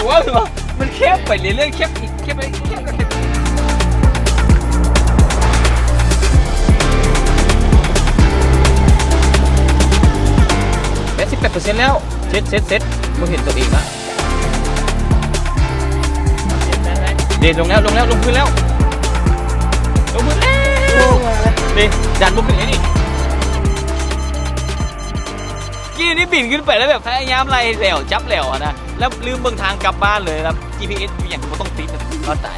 ໂອ້ຍ ມັນແຄບໄປເລື້ອຍໆ ແຄບອີກ ແຄບໄປ ແຄບໄປ ແປດສິບແປດເປີເຊັນແລ້ວ. ເຊັດ ເຊັດ ເຊັດ ບໍ່ເຫັນຕົວເອງລະ. ເດ ລົງແລ້ວ ລົງແລ້ວ ລົງພື້ນແລ້ວ ລົງພື້ນແລ້ວ. ເດ ດັນບໍ່ຂຶ້ນເດນີ້. ກີ້ນີ້ບິນຂຶ້ນໄປແລ້ວແບບພະຍາຍາມໄລ່ແຫຼວ ຈັບແຫຼວຫັ້ນນະ ແລ້ວລືມເບິ່ງທາງກັບບ້ານເລີຍ ແລ້ວຈີພີເອັສອີ່ຫຍັງກໍບໍ່ຕ້ອງຕິດ ລອດຕາຍ.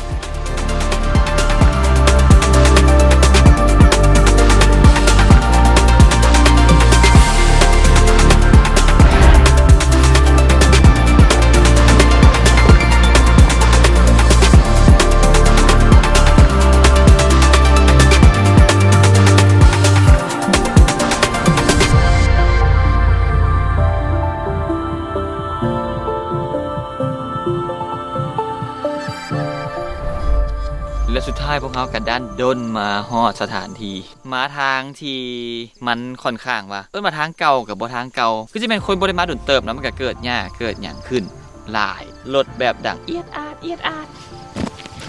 ແລະ ສຸດທ້າຍພວກເຮົາກໍດັນດົນມາຮອດສະຖານທີ່ ມາທາງທີ່ມັນຂ້ອນຂ້າງວ່າ ເອີ້ນວ່າທາງເກົ່າກໍບໍ່ທາງເກົ່າ ຄືຊິແມ່ນຄົນບໍ່ໄດ້ມາດົນເຕີບເນາະ ມັນກໍເກີດຫຍ້າເກີດຫຍັງຂຶ້ນຫຼາຍ ລົດແບບດັງອຽດອາດ ອຽດອາດ.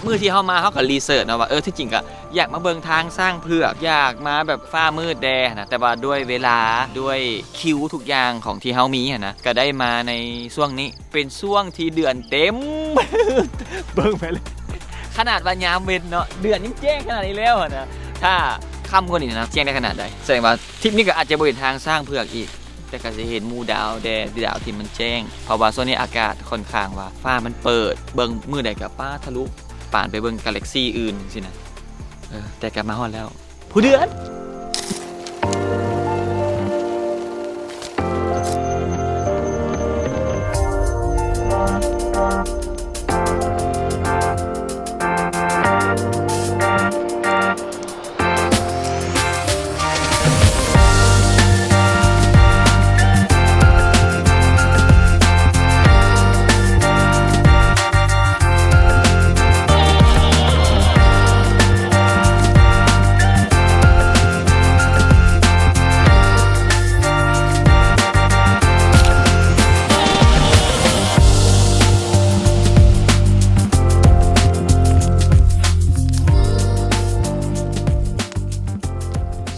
ມື້ທີ່ເຮົາມາ ເຮົາກໍຣີເສີດເນາະວ່າ ເອີ ທີ່ຈິງກໍຢາກມາເບິ່ງທາງຊ້າງເຜືອກ ຢາກມາແບບຟ້າມືດແດ່ຫັ້ນນະ ແຕ່ວ່າດ້ວຍເວລາ ດ້ວຍຄິວທຸກຢ່າງຂອງທີ່ເຮົາມີຫັ້ນນະ ກໍໄດ້ມາໃນຊ່ວງນີ້ ເປັນຊ່ວງທີ່ເດືອນເຕັມ ເບິ່ງໄປເລີຍ ຂະໜາດວ່າຍາມເວັນເນາະ ເດືອນຍັງແຈ້ງຂະໜາດນີ້ແລ້ວຫັ້ນນະ ຖ້າຄ່ຳກວ່ານີ້ນະ ແຈ້ງໄດ້ຂະໜາດໃດ? ສະແດງວ່າທຣິບນີ້ກໍອາດຈະບໍ່ເຫັນທາງຊ້າງເຜືອກອີກ ແຕ່ກໍຊິເຫັນໝູ່ດາວແດ່ ດາວທີ່ມັນແຈ້ງ ເພາະວ່າຊ່ວງນີ້ອາກາດຂ້ອນຂ້າງວ່າຟ້າມັນເປີດ ເບິ່ງມື້ໃດກໍ ປາດ ທະລຸປານໄປເບິ່ງກາແລັກຊີອື່ນຊີ້ນະ. ເອີ ແຕ່ກໍມາຮອດແລ້ວ ພູເດືອນ.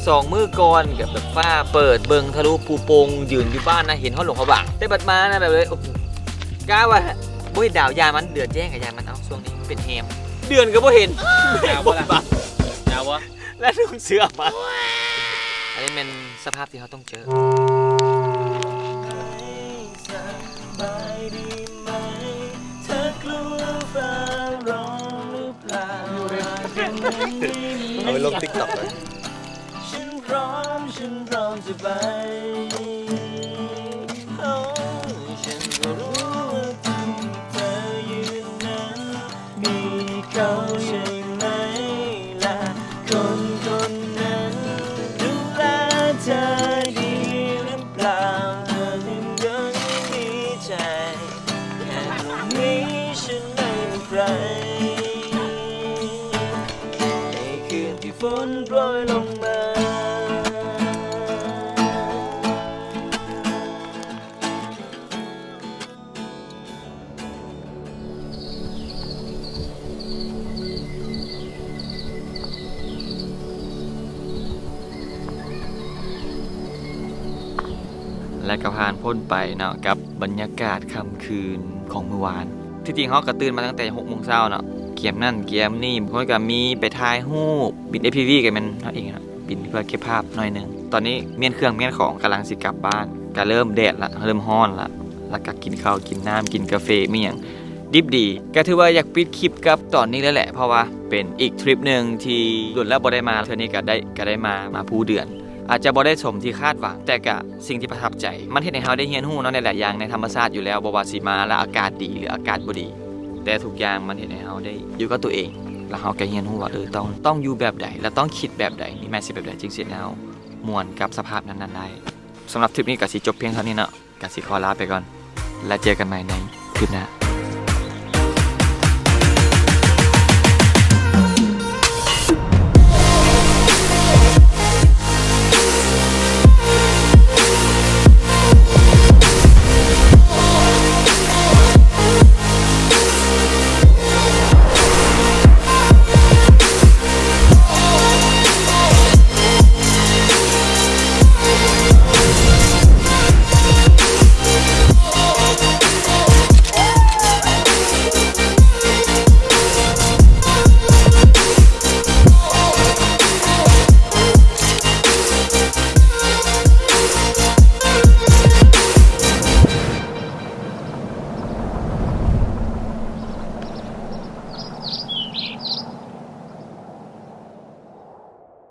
ສອງມື້ກ່ອນກໍແບບຟ້າເປີດ ເບິ່ງທະລຸພູໂປ່ງ ຢືນຢູ່ບ້ານນະ ເຫັນຮອດຫຼວງພະບາງ ແຕ່ບັດມານະ ແບບເລີຍ ໂອ້ໂຫ ກະວ່າບໍ່ເຫັນດາວ ຢ້ານມັນ ເດືອນແຈ້ງກໍຢ້ານມັນ ເອົ້າ ຊ່ວງນີ້ເປັນແຮມ ເດືອນກໍບໍ່ເຫັນ ໜາວບໍ່ລະ? ໜາວບໍ່? ແລ້ວນຸ່ງເສື້ອມາ ອັນນີ້ແມ່ນສະພາບທີ່ເຮົາຕ້ອງເຈີ. ເອົາໄປລົງຕິກຕັອກເລີຍ. ແລະກໍຜ່ານພົ້ນໄປເນາະ ກັບບັນຍາກາດຄ່ຳຄືນຂອງມື້ວານ. ທີ່ຈິງເຮົາກໍຕື່ນມາຕັ້ງແຕ່ຫົກໂມງເຊົ້າເນາະ ກຽມນັ້ນກຽມນີ້ ບາງຄົນກໍມີໄປຖ່າຍຮູບ ບິນເອພີວີກໍແມ່ນເຮົາເອງເນາະ ບິນເພື່ອເກັບພາບໜ້ອຍໜຶ່ງ. ຕອນນີ້ມ້ຽນເຄື່ອງມ້ຽນຂອງ ກຳລັງຊິກັບບ້ານ ກະເລີ່ມແດດລະ ເລີ່ມຮ້ອນລະ ລະກະກິນເຂົ້າກິນນ້ຳ ກິນກາເຟ ມີຫຍັງດິບດີ. ກະຖືວ່າຢາກປິດຄລິບກັບຕອນນີ້ເລີຍແຫຼະ ເພາະວ່າເປັນອີກທຣິບໜຶ່ງທີ່ດົນແລ້ວບໍ່ໄດ້ມາ ເທື່ອນີ້ກະໄດ້ ກະໄດ້ມາ ມາພູເດືອນ. ອາດຈະບໍ່ໄດ້ສົມທີ່ຄາດຫວັງ ແຕ່ກະສິ່ງທີ່ປະທັບໃຈ ມັນເຮັດໃຫ້ເຮົາໄດ້ຮຽນຮູ້ເນາະ ໃນຫຼາຍຢ່າງໃນທຳມະຊາດຢູ່ແລ້ວ ບໍ່ວ່າຊິມາລະອາກາດດີ ຫຼື ອາກາດບໍ່ດີ ແຕ່ທຸກຢ່າງມັນເຮັດໃຫ້ເຮົາໄດ້ຢູ່ກັບຕົວເອງ ແລ້ວເຮົາກໍຮຽນຮູ້ວ່າ ເອີ ຕ້ອງ ຕ້ອງຢູ່ແບບໃດ ແລະ ຕ້ອງຄິດແບບໃດ ມີມາຍເຊັດແບບໃດ ຈຶ່ງຊິເຮັດໃຫ້ເຮົາມ່ວນກັບສະພາບນັ້ນໆໄດ້. ສຳລັບທຣິບນີ້ກໍຊິຈົບພຽງເທົ່ານີ້ເນາະ ກໍຊິຂໍລາໄປກ່ອນ ແລ້ວເຈີກັນໃໝ່ໃນທຣິບໜ້າ.